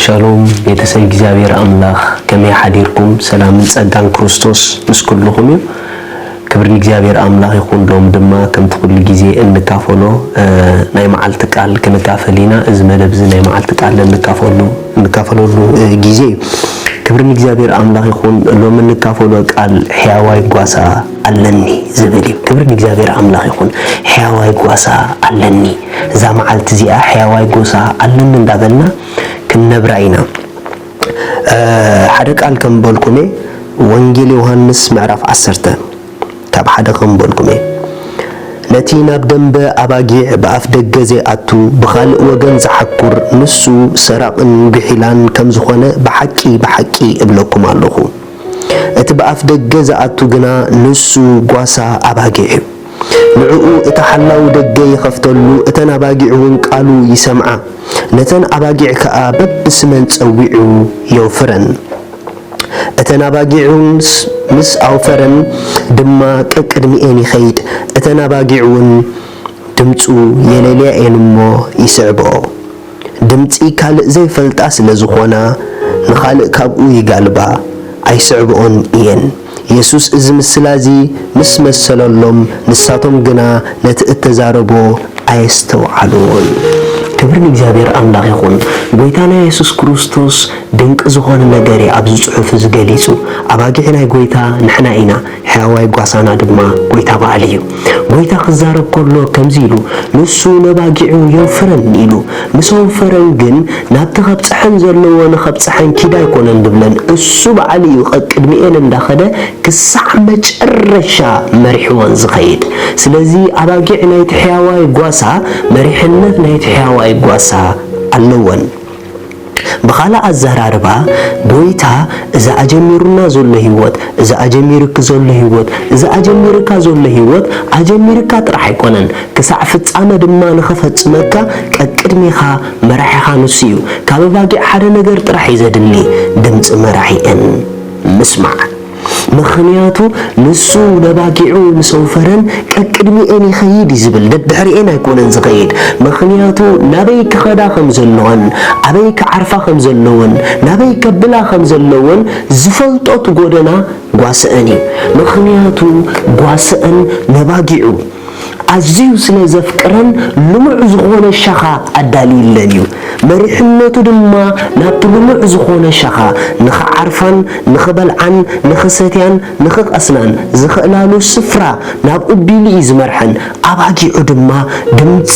ሻሎም ቤተሰብ እግዚኣብሔር ኣምላኽ፣ ከመይ ሓዲርኩም? ሰላምን ጸጋን ክርስቶስ ምስ ኩልኹም እዩ። ክብሪ ንእግዚኣብሔር ኣምላኽ ይኹን። ሎም ድማ ከምቲ ኩሉ ግዜ እንካፈሎ፣ እ፣ ናይ መዓልቲ ቃል ክንካፈል ኢና። እዚ መደብ እዚ ናይ መዓልቲ ቃል እንካፈሉ-፣ እንካፈለሉ፣ እ፣ ግዜ እዩ። ክብሪ ንእግዚኣብሔር ኣምላኽ ይኹን። ሎም እንካፈሎ ቃል ሕያዋይ ጓሳ ኣለኒ ዝብል እዩ። ክብሪ ንእግዚኣብሔር ኣምላኽ ይኹን። ሕያዋይ ጓሳ ኣለኒ። እዛ መዓልቲ እዚኣ ሕያዋይ ጓሳ ኣለኒ እንዳበልና ክንነብራ ኢና። እ፣ ሓደ ቃል ከም በልኩሜ፣ ወንጌል ዮሃንስ ምዕራፍ ዓሰርተ ካብ ሓደ ከም በልኩሜ፣ ነቲ ናብ ደንበ ኣባጊዕ ብኣፍ ደገ ዘይኣቱ ብኻልእ ወገን ዝሓኩር ንሱ ሰራቕን ጉሒላን ከም ዝኾነ ብሓቂ ብሓቂ እብለኩም ኣለኹ። እቲ ብኣፍ ደገ ዝኣቱ ግና ንሱ ጓሳ ኣባጊዕ እዩ። ንዕኡ እቲ ሓላዊ ደገ ይኸፍተሉ፣ እተን ኣባጊዕ እውን ቃሉ ይሰምዓ። ነተን ኣባጊዕ ከኣ በብስመን ጸዊዑ የውፍረን። እተን ኣባጊዕ እውን ስ-፣ ምስ ኣውፈረን ድማ ቀቅድሚኤን ይኸይድ። እተን ኣባጊዕ እውን ድምጹ የለልያ እየን እሞ ይስዕብኦ። ድምጺ ካልእ ዘይፈልጣ ስለ ዝኾና፣ ንኻልእ ካብኡ ይጋልባ፣ ኣይስዕብኦን እየን። የሱስ እዚ ምስላ እዚ ምስ መሰለሎም፣ ንሳቶም ግና ነቲ እተዛረቦ ኣየስተውዓልዎን። ክብሪ ንእግዚኣብሔር ኣምላኽ ይኹን። ጐይታና የሱስ ክርስቶስ ድንቂ ዝኾነ ነገር እዩ ኣብዚ ጽሑፍ እዚ ገሊጹ። ኣባጊዕ ናይ ጐይታ ንሕና ኢና። ሕያዋይ ጓሳና ድማ ጐይታ በዓል እዩ። ጐይታ ክዛረብ ከሎ ከምዚ ኢሉ፣ "ንሱ ነባጊዑ የውፍረን" ኢሉ። "ምስ ኣውፈረን ግን ናብቲ ከብጽሐን ዘለዎ ንኸብጽሐን ኪድ ኣይኮነን ድብለን። እሱ በዓሉ እዩ ቀቅድሚኤን እንዳኸደ ክሳዕ መጨረሻ መሪሕወን ዝኸይድ።" ስለዚ ኣባጊዕ ናይቲ ሕያዋይ ጓሳ፣ መሪሕነት ናይቲ ሕያዋይ ጓሳ ኣለወን። ብኻልእ ኣዘራርባ፣ ጐይታ እዚ ኣጀሚሩና ዘሎ ህይወት፣ እዚ ኣጀሚርኪ ዘሎ ህይወት፣ እዚ ኣጀሚርካ ዘሎ ህይወት፣ ኣጀሚርካ ጥራሕ ኣይኮነን፣ ክሳዕ ፍጻመ ድማ ንኽፈጽመካ ቀቅድሜኻ መራሒኻ ንሱ እዩ። ካብ ኣባጊዕ ሓደ ነገር ጥራሕ እዩ ዘድሊ፣ ድምጺ መራሒኤን ምስማዕ። ምኽንያቱ ንሱ ነባጊዑ ምስ ኣውፈረን ቀቅድሚኤን ይኸይድ እዩ ዝብል፣ ደድሕሪኤን ኣይኮነን ዝኸይድ። ምኽንያቱ ናበይ ክኸዳ ከም ዘለወን፣ ኣበይ ክዓርፋ ከም ዘለወን፣ ናበይ ከብላ ከም ዘለወን ዝፈልጦ እቲ ጎደና ጓስአን እዩ። ምኽንያቱ ጓስአን ነባጊዑ ኣዝዩ ስለ ዘፍቅረን ልሙዕ ዝኾነ ሻኻ ኣዳልዩለን እዩ። መሪሕነቱ ድማ ናብቲ ልሙዕ ዝኾነ ሻኻ ንኽዓርፋን ንኽበልዓን ንኽሰትያን ንኽቐስናን ዝኽእላሉ ስፍራ ናብኡ ቢሉ እዩ ዝመርሐን። ኣባጊዑ ድማ ድምጺ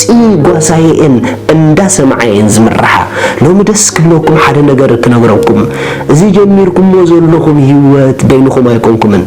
ጓሳየኤን እንዳሰምዓ እየን ዝምርሓ። ሎሚ ደስ ክብለኩም ሓደ ነገር ክነግረኩም። እዚ ጀሚርኩሞ ዘለኹም ህይወት በይንኹም ኣይኮንኩምን።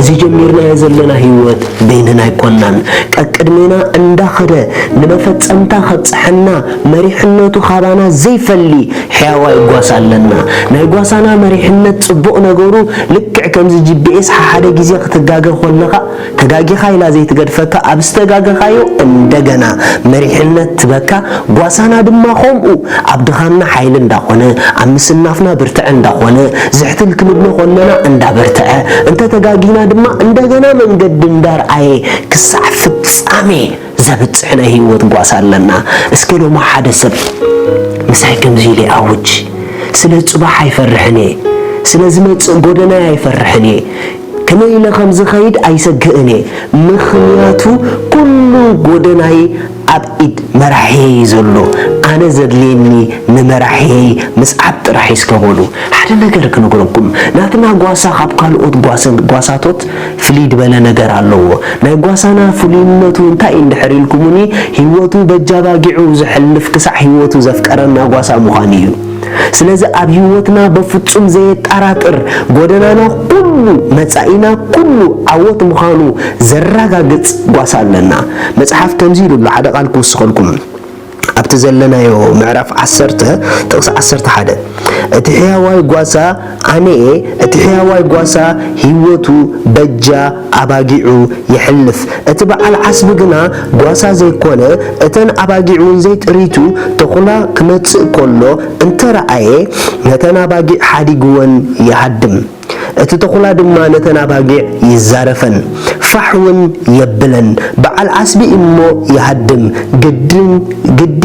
እዚ ጀሚርናዮ ዘለና ህይወት በይንና ኣይኮናን። ቀቅድሜና እንዳኸደ ንመፈጸምታ ከብጽሐና መሪሕነቱ ካባና ዘይፈሊ ሕያዋይ ጓሳ ኣለና። ናይ ጓሳና መሪሕነት ጽቡቕ ነገሩ ልክዕ ከምዚ ጂ ፒ ኤስ ሓሓደ ግዜ ክትጋገ ከለኻ ተጋጊኻ ኢላ ዘይትገድፈካ፣ ኣብ ዝተጋገኻዮ እንደገና መሪሕነት ትበካ። ጓሳና ድማ ከምኡ ኣብ ድኻምና ሓይሊ እንዳኾነ፣ ኣብ ምስናፍና ብርትዐ እንዳኾነ፣ ዝሕትል ክንብሎ ከለና እንዳበርትዐ፣ እንተ ተጋጊና ድማ እንደገና መንገዲ እንዳርኣየ ክሳዕ ፍጻሜ ዘብጽሕ ናይ ህይወት ጓሳ ኣለና። እስከ ሎሚ ሓደ ሰብ ምሳይ ከምዚ ኢለ ኣውጅ፣ ስለ ጽባሕ ኣይፈርሕን እየ፣ ስለ ዝመጽእ ጎደናይ ኣይፈርሕን እየ፣ ከመይ ኢለ ከም ዝኸይድ ኣይሰግእን እየ፣ ምኽንያቱ ኩሉ ጎደናይ ኣብ ኢድ መራሒየይ እዩ ዘሎ። ኣነ ዘድልየኒ ንመራሒየይ ምስዓብ ጥራሕ እዩ። እስከ በሉ ሓደ ነገር ክነግረኩም። ናትና ጓሳ ካብ ካልኦት ጓሰ-፣ ጓሳቶት ፍልይ ዝበለ ነገር ኣለዎ። ናይ ጓሳና ፍሉይነቱ እንታይ እዩ እንድሕር ኢልኩምኒ፣ ህይወቱ በጃ ባጊዑ ዘሕልፍ ክሳዕ ህይወቱ ዘፍቀረና ጓሳ ምዃኑ እዩ። ስለዚ ኣብ ህይወትና በፍጹም ዘየጠራጥር፣ ጎደናና ኩሉ፣ መጻኢና ኩሉ ዓወት ምዃኑ ዘረጋግጽ ጓሳ ኣለና። መጽሓፍ ከምዚ ኢሉ ኣሎ፣ ሓደ ቃል ክውስኸልኩም። ኣብቲ ዘለናዮ ምዕራፍ ዓሰርተ ጥቕሲ ዓሰርተ ሓደ፣ "እቲ ሕያዋይ ጓሳ ኣነ እየ፣ እቲ ሕያዋይ ጓሳ ህይወቱ በጃ ኣባጊዑ የሕልፍ። እቲ በዓል ዓስቢ ግና ጓሳ ዘይኮነ፣ እተን ኣባጊዕ እውን ዘይጥሪቱ፣ ተኹላ ክመጽእ ከሎ እንተ ረኣየ፣ ነተን ኣባጊዕ ሓዲግወን ይሃድም። እቲ ተኹላ ድማ ነተን ኣባጊዕ ይዛረፈን፣ ፋሕ እውን የብለን። በዓል ዓስቢ እሞ ይሃድም፣ ግድን፣ ግዲ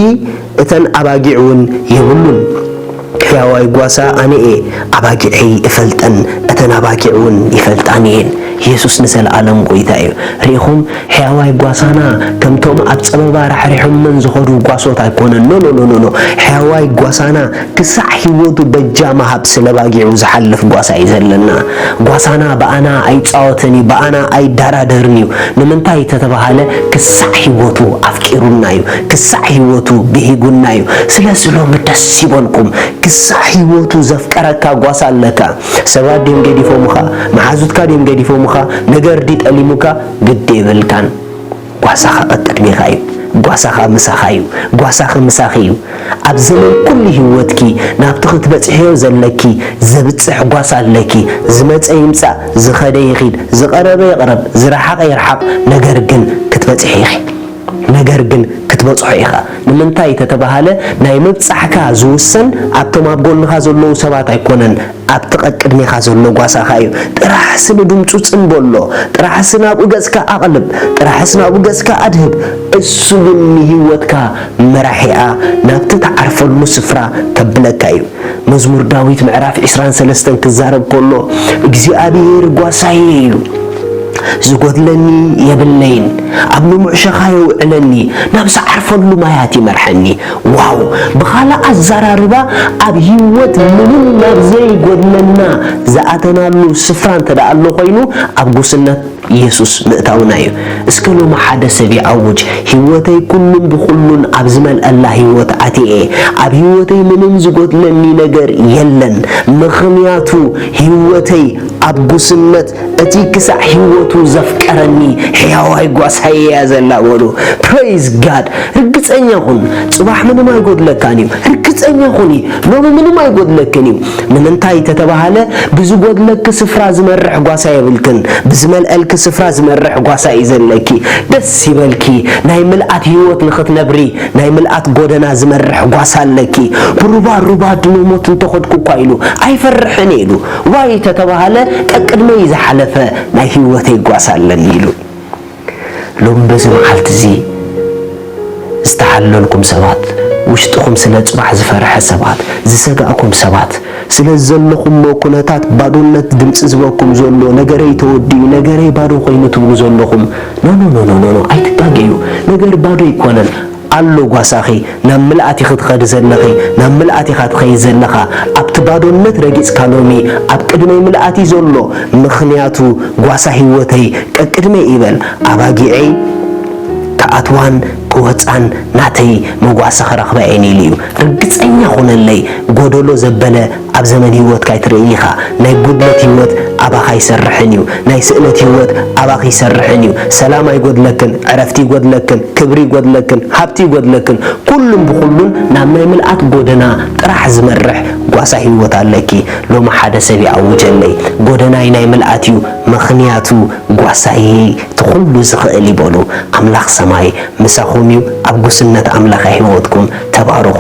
እተን ኣባጊዕ እውን የብሉን። ሕያዋይ ጓሳ ኣነ እየ፣ ኣባጊዐይ እፈልጠን፣ እተን ኣባጊዕ እውን ይፈልጣኒ እየን። የሱስ ንዘለኣለም ጐይታ እዩ። ርኢኹም? ሕያዋይ ጓሳና ከምቶም ኣብ ጸበባ ራሕሪሖመን ዝኸዱ ጓሶት ኣይኮነን። ኖ፣ ኖ፣ ኖ፣ ኖ፣ ኖ። ሕያዋይ ጓሳና ክሳዕ ህይወቱ በጃ ምሃብ ስለ ባጊዑ ዝሓልፍ ጓሳ እዩ ዘለና። ጓሳና ብኣና ኣይጻወትን እዩ፣ ብኣና ኣይደራደርን እዩ። ንምንታይ ተተባሃለ? ክሳዕ ህይወቱ ኣፍቂሩና እዩ፣ ክሳዕ ህይወቱ ብሂጉና እዩ። ስለዚ ሎሚ ደስ ይበልኩም፣ ክሳዕ ህይወቱ ዘፍቀረካ ጓሳ ኣለካ። ሰባት ድዮም ገዲፎምኻ? መሓዙትካ ድዮም ገዲፎምኻ? ነገር ድዩ ጠሊሙካ? ግዲ የብልካን። ጓሳኻ ቀቅድሜኻ እዩ። ጓሳኻ ምሳኻ እዩ። ጓሳኺ ምሳኺ እዩ። ኣብ ዘመን ኩሉ ህይወትኪ ናብቲ ክትበጽሕዮ ዘለኪ ዘብጽሕ ጓሳ ኣለኪ። ዝመጸ ይምጻእ፣ ዝኸደ ይኺድ፣ ዝቐረበ ይቕረብ፣ ዝረሓቐ ይርሓቕ፣ ነገር ግን ክትበጽሒ ኢኺ። ነገር ግን ክትበጽሖ ኢኻ። ንምንታይ ተተባሃለ፣ ናይ ምብጻሕካ ዝውሰን ኣብቶም ኣብ ጎንኻ ዘለዉ ሰባት ኣይኮነን፣ ኣብቲ ቀቅድሜኻ ዘሎ ጓሳኻ እዩ። ጥራሕሲ ንድምጹ ጽን በሎ፣ ጥራሕሲ ናብኡ ገጽካ ኣቕልብ፣ ጥራሕሲ ናብኡ ገጽካ ኣድህብ። እሱ ግን ንህይወትካ መራሒኣ ናብቲ ትዓርፈሉ ስፍራ ከብለካ እዩ። መዝሙር ዳዊት ምዕራፍ ዕስራን ሰለስተን ክዛረብ ከሎ፣ እግዚኣብሔር ጓሳየ እዩ፣ ዝጎድለኒ የብለይን፣ ኣብ ልሙዕ ሸኻ የውዕለኒ፣ ናብ ዝዓርፈሉ ማያት ይመርሐኒ። ዋው! ብኻልእ ኣዘራርባ፣ ኣብ ህይወት ምንም ናብ ዘይጎድለና ዝኣተናሉ ስፍራ እንተ ደኣ ኣሎ ኮይኑ፣ ኣብ ጉስነት የሱስ ምእታውና እዩ። እስከ ሎሚ ሓደ ሰብ ይኣውጅ፣ ህይወተይ ኩሉን ብኹሉን ኣብ ዝመልአላ ህይወት ኣትየ። ኣብ ህይወተይ ምንም ዝጎድለኒ ነገር የለን፣ ምኽንያቱ ህይወተይ ኣብ ጉስነት እቲ ክሳዕ ህይወቱ ዘፍቀረኒ ሕያዋይ ጓሳይ እያ ዘላ በሉ። Praise God። ርግጸኛ ኩን፣ ጽባሕ ምንም ኣይጎድለካን እዩ። ርግጸኛ ኩኒ፣ ሎሚ ምንም ኣይጎድለክን እዩ። ንምንታይ ተተባሃለ፣ ብዝጎድለኪ ስፍራ ዝመርሕ ጓሳ የብልክን። ብዝመልአልኪ ስፍራ ዝመርሕ ጓሳ እዩ ዘለኪ። ደስ ይበልኪ። ናይ ምልኣት ህይወት ንኽትነብሪ፣ ናይ ምልኣት ጎደና ዝመርሕ ጓሳ ኣለኪ። ብሩባ ሩባ ድሞ ሞት እንተኸድኩ እኳ ኢሉ ኣይፈርሕን ኢሉ። ዋይ ተተባሃለ፣ ቀቅድመይ ዝሓለፈ ናይ ህይወተይ ጓሳ ኣለኒ ኢሉ። ሎም በዚ መዓልቲ እዚ ዝተሓለልኩም ሰባት፣ ውሽጥኹም ስለ ጽባሕ ዝፈርሐ ሰባት፣ ዝሰጋእኩም ሰባት፣ ስለ ዘለኹሞ ኩነታት ባዶነት ድምጺ ዝበኩም ዘሎ፣ ነገረይ ተወዲኡ፣ ነገረይ ባዶ ኮይኑ ትብሉ ዘለኹም፣ ኖ፣ ኖ፣ ኖ፣ ኖ፣ ኖ፣ ኖ፣ ኣይትጋገዩ። ነገር ባዶ ኣይኮነን። ኣሎ ጓሳኺ፣ ናብ ምልኣት ኢኺ ትኸዲ ዘለኺ፣ ናብ ምልኣት ኢኻ ትኸይድ ዘለኻ። ኣብቲ ባዶነት ረጊጽካ ሎሚ፣ ኣብ ቅድመይ ምልኣት እዩ ዘሎ፣ ምኽንያቱ ጓሳ ህይወተይ ቀቅድመይ ይበል፣ ኣባጊዐይ ክኣትዋን ክወጻን ናተይ መጓሰ ክረኽባ እየን ኢሉ እዩ። ርግጸኛ ኹነለይ፣ ጎደሎ ዘበለ ኣብ ዘመን ህይወትካ ኣይትርእይን ኢኻ። ናይ ጉድለት ህይወት ኣባኻ ኣይሰርሕን እዩ። ናይ ስእነት ህይወት ኣባኺ ኣይሰርሕን እዩ። ሰላም ኣይጎድለክን፣ ዕረፍቲ ይጎድለክን፣ ክብሪ ይጎድለክን፣ ሃብቲ ይጎድለክን። ኩሉን ብኹሉን ናብ ናይ ምልኣት ጎደና ጥራሕ ዝመርሕ ጓሳ ህይወት ኣለኪ። ሎሚ ሓደ ሰብ ይኣውጀለይ፣ ጎደናይ ናይ ምልኣት እዩ፣ ምኽንያቱ ጓሳይ እቲ ኩሉ ዝኽእል እዩ በሉ። ኣምላኽ ሰማይ ምሳኹም እዩ። ኣብ ጉስነት ኣምላኽ ህይወትኩም ተባረኹ።